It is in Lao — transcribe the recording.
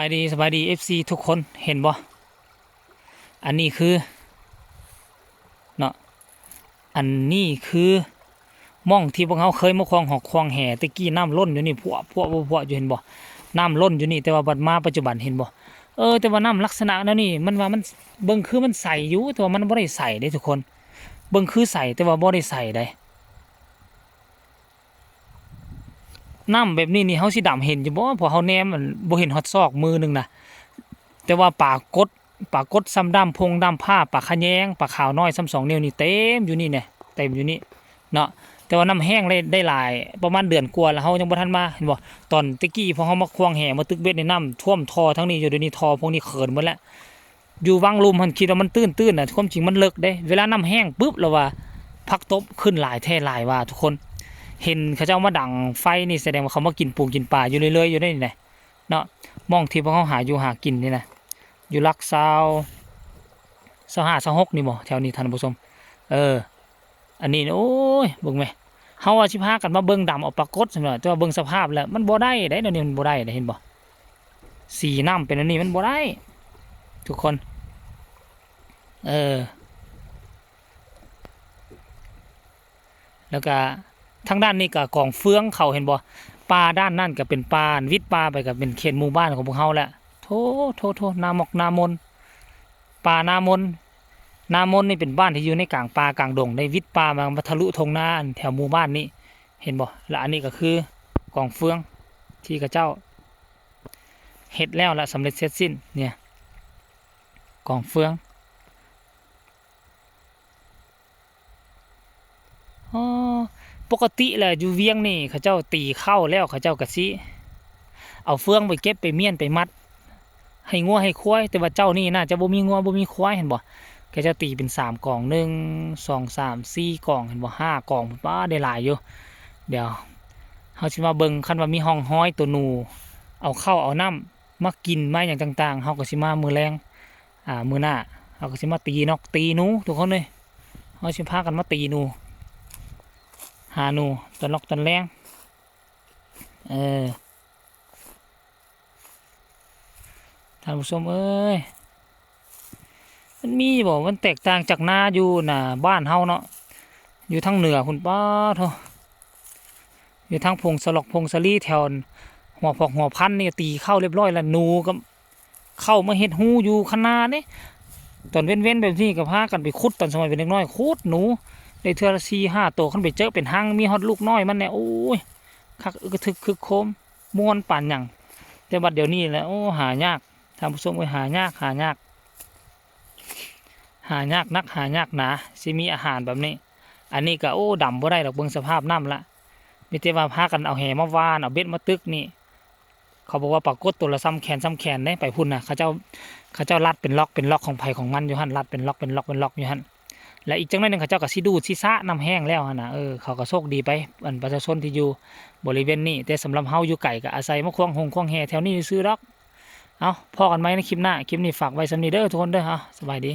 ສະບາຍດີ ສະບາຍດີ ເອັຟຊີ ທຸກຄົນ ເຫັນບໍ່? ອັນນີ້ຄື ເນາະ ອັນນີ້ຄື ໝ່ອງທີ່ພວກເຮົາເຄີຍມາຄວາງຫອກຄວາງແຫ ແຕ່ກີ້ນ້ຳລົ້ນຢູ່ນີ້ ພວກ ພວກ ພວກ ພວກ ຢູ່ ເຫັນບໍ່? ນ້ຳລົ້ນຢູ່ນີ້ ແຕ່ວ່າບັດມາປັດຈຸບັນ ເຫັນບໍ່? ເອີ ແຕ່ວ່ານ້ຳລັກສະນະແນວນີ້ ມັນວ່າມັນ ເບິ່ງຄືມັນໃສຢູ່ ແຕ່ວ່າມັນບໍ່ໄດ້ໃສເດ້ທຸກຄົນ. ເບິ່ງຄືໃສ ແຕ່ວ່າບໍ່ໄດ້ໃສໃດ໋. ນ້ຳແບບນີ້ນີ້ ເຮົາຊິດຳເຫັນຢູ່ບໍ່? ເພາະເຮົາແນມ ອັນ ບໍ່ເຫັນຮອດຊອກມືໜຶ່ງນະ. ແຕ່ວ່າປາກົດ ປາກົດສ່ຳດຳພົງດຳພ້າ ປາຂະແຍງ ປາຂາວນ້ອຍສ່ຳສອງນິ້ວນີ້ ເຕັມຢູ່ນີ້ແນ່ ເຕັມຢູ່ນີ້ເນາະ. ແຕ່ວ່ານ້ຳແຫ້ງໄດ້ ໄດ້ຫຼາຍ ປະມານເດືອນກວ່າແລ້ວ ເຮົາຍັງບໍ່ທັນມາ ເຫັນບໍ່? ຕອນແຕ່ກີ້ພວກເຮົາມາຄວາງແຫ ມາຕຶກເບັດໃນນ້ຳຖ້ວມທໍ່ທາງນີ້ຢູ່ ດຽວນີ້ທໍ່ພວກນີ້ເຂີນໝົດແລ້ວ. ຢູ່ວັງລຸ່ມຫັ້ນ ຄິດວ່າມັນຕື້ນໆນະ ຄວາມຈິງມັນເລິກເດ້. ເວລານ້ຳແຫ້ງປຶບ ລະວ່າຜັກຕົບຂຶ້ນຫຼາຍແທ້ຫຼາຍວ່າທຸກຄົນ. ເຫັນເຂົາເຈົ້າມາດັງໄຟນີ້ ສະແດງວ່າເຂົາມາກິນປູກິນປາຢູ່ເລື້ອຍໆຢູ່ໃນນີ້ນະເນາະ. ໝ່ອງທີ່ພວກເຮົາຫາຢູ່ຫາກິນນີ້ນະ ຢູ່ຫຼັກຊາວ ຊາວຫ້າ ຊາວຫົກນີ້ບໍ່ ແຖວນີ້ທ່ານຜູ້ຊົມ? ເອີ ອັນນີ້ ໂອ້ຍ ເບິ່ງແມະ ເຮົາວ່າຊິພາກັນມາເບິ່ງດຳເອົາປາກົດຊັ້ນແຫຼະ ແຕ່ວ່າເບິ່ງສະພາບແລ້ວມັນບໍ່ໄດ້ເດ້ ແນວນີ້ມັນບໍ່ໄດ້ເດ້ ເຫັນບໍ່? ສີນ້ຳເປັນແນວນີ້ມັນບໍ່ໄດ້ທຸກຄົນ. ເອີ ແລ້ວກະທາງດ້ານນີ້ກະກອງເຟືອງເຂົາ ເຫັນບໍ່? ປ່າດ້ານນັ້ນກະເປັນປ່າ ຫວິດປ່າໄປກະເປັນເຂດໝູ່ບ້ານຂອງພວກເຮົາແຫຼະ. ໂທ້ ໂທ້ ໂທ້ ນາໝອກນາມົນ ປ່ານາມົນ. ນາມົນນີ້ເປັນບ້ານທີ່ຢູ່ໃນກາງປ່າກາງດົງ ໄດ້ຫວິດປ່າມາ ມາທະລຸທົ່ງນາ ອັນແຖວໝູ່ບ້ານນີ້ ເຫັນບໍ່? ລະອັນນີ້ກະຄືກອງເຟືອງທີ່ເຂົາເຈົ້າເຮັດແລ້ວລະ ສຳເລັດເສັດສິ້ນ ເນຍ ກອງເຟືອງ. ອໍ ປົກກະຕິແລ້ວຢູ່ວຽງນີ້ ເຂົາເຈົ້າຕີເຂົ້າແລ້ວ ເຂົາເຈົ້າກະຊິເອົາເຟືອງໄປເກັບໄປມ້ຽນໄປມັດໃຫ້ງົວໃຫ້ຄວາຍ. ແຕ່ວ່າເຈົ້ານີ້ໜ້າຈະບໍ່ມີງົວບໍ່ມີຄວາຍ ເຫັນບໍ່? ເຂົາເຈົ້າຕີເປັນສາມກອງ ໜຶ່ງ ສອງ ສາມ ສີ່ກອງ ເຫັນບໍ່? ຫ້າກອງພຸ້ນ ປ້າ ໄດ້ຫຼາຍຢູ່. ດຽວເຮົາຊິມາເບິ່ງ ຄັນວ່າມີຮ່ອງຮອຍໂຕໜູ ເອົາເຂົ້າເອົານ້ຳ ມາກິນມາຫຍັງຕ່າງໆ ເຮົາກໍຊິມາມື້ແລງ ອາ ມື້ໜ້າ ເຮົາກໍຊິມາຕີນົກຕີໜູ ທຸກຄົນເອີຍ. ເຮົາຊິພາກັນມາຕີໜູ ຫາໜູຕອນລັອກຕອນແລງ. ເອີ ທ່ານຜູ້ຊົມເອີຍ ມັນມີບໍ່? ມັນແຕກຕ່າງຈາກນາຢູ່ໜ້າບ້ານເຮົາເນາະ ຢູ່ທາງເໜືອພຸ້ນ ປາໂທ້ ຢູ່ທາງພົງສະຫຼອກ ພົງສາລີ ແຖວຫົວພອກຫົວພັນນີ້ ຕີເຂົ້າລຽບຮ້ອຍລະ ໜູກໍເຂົ້າມາເຮັດຮູຢູ່ຄັນນາເດ້. ຕອນເວັນໆແບບນີ້ກໍພາກັນໄປຂຸດ ຕອນສະໄໝເປັນເດັກນ້ອຍ ຂຸດໜູໄດ້ເທື່ອລະສີ່ຫ້າໂຕ ຄັນໄປເຈີເປັນຮັງ ມີຮອດລູກນ້ອຍມັນແດ່ ໂອ້ຍ ຄັກອຶກກະທຶກຄຶກໂຄມ ມ່ວນປານຫຍັງ. ແຕ່ບັດດຽວນີ້ແຫຼະ ໂອ້ ຫາຍາກ ທ່ານຜູ້ຊົມເອີຍ ຫາຍາກ ຫາຍາກ ຫາຍາກນັກຫາຍາກໜາ ຊິມີອາຫານແບບນີ້. ອັນນີ້ກະ ໂອ້ ດຳບໍ່ໄດ້ດອກ ເບິ່ງສະພາບນ້ຳລະ ມີແຕ່ວ່າພາກັນເອົາແຫມາຫວ່ານ ເອົາເບັດມາຕຶກນີ້. ເຂົາບອກວ່າປາກົດໂຕລະສ່ຳແຂນສ່ຳແຂນເດ້ ໄປພຸ້ນນະ ເຂົາເຈົ້າ ເຂົາເຈົ້າລັດເປັນລັອກເປັນລັອກຂອງໃຜຂອງມັນຢູ່ຫັ້ນ ລັດເປັນລັອກເປັນລັອກເປັນລັອກຢູ່ຫັ້ນ. ແລະອີກຈັກໜ້ອຍໜຶ່ງເຂົາເຈົ້າກໍຊິດູດຊິສະນ້ຳແຫ້ງແລ້ວຫັ້ນນະ. ເອີ ເຂົາກໍໂຊກດີໄປ ອັນປະຊາຊົນທີ່ຢູ່ບໍລິເວນນີ້ ແຕ່ສຳລັບເຮົາຢູ່ໄກກໍອາໄສມາຂວາງຫົງຂວາງແຫແຖວນີ້ຊື່ໆດອກ. ເອົາ ພໍ້ກັນໃໝ່ໃນຄລິບໜ້າ ຄລິບນີ້ຝາກໄວ້ສ່ຳນີ້ເດີທຸກຄົນເດີ ເອົາ ສະບາຍດີ.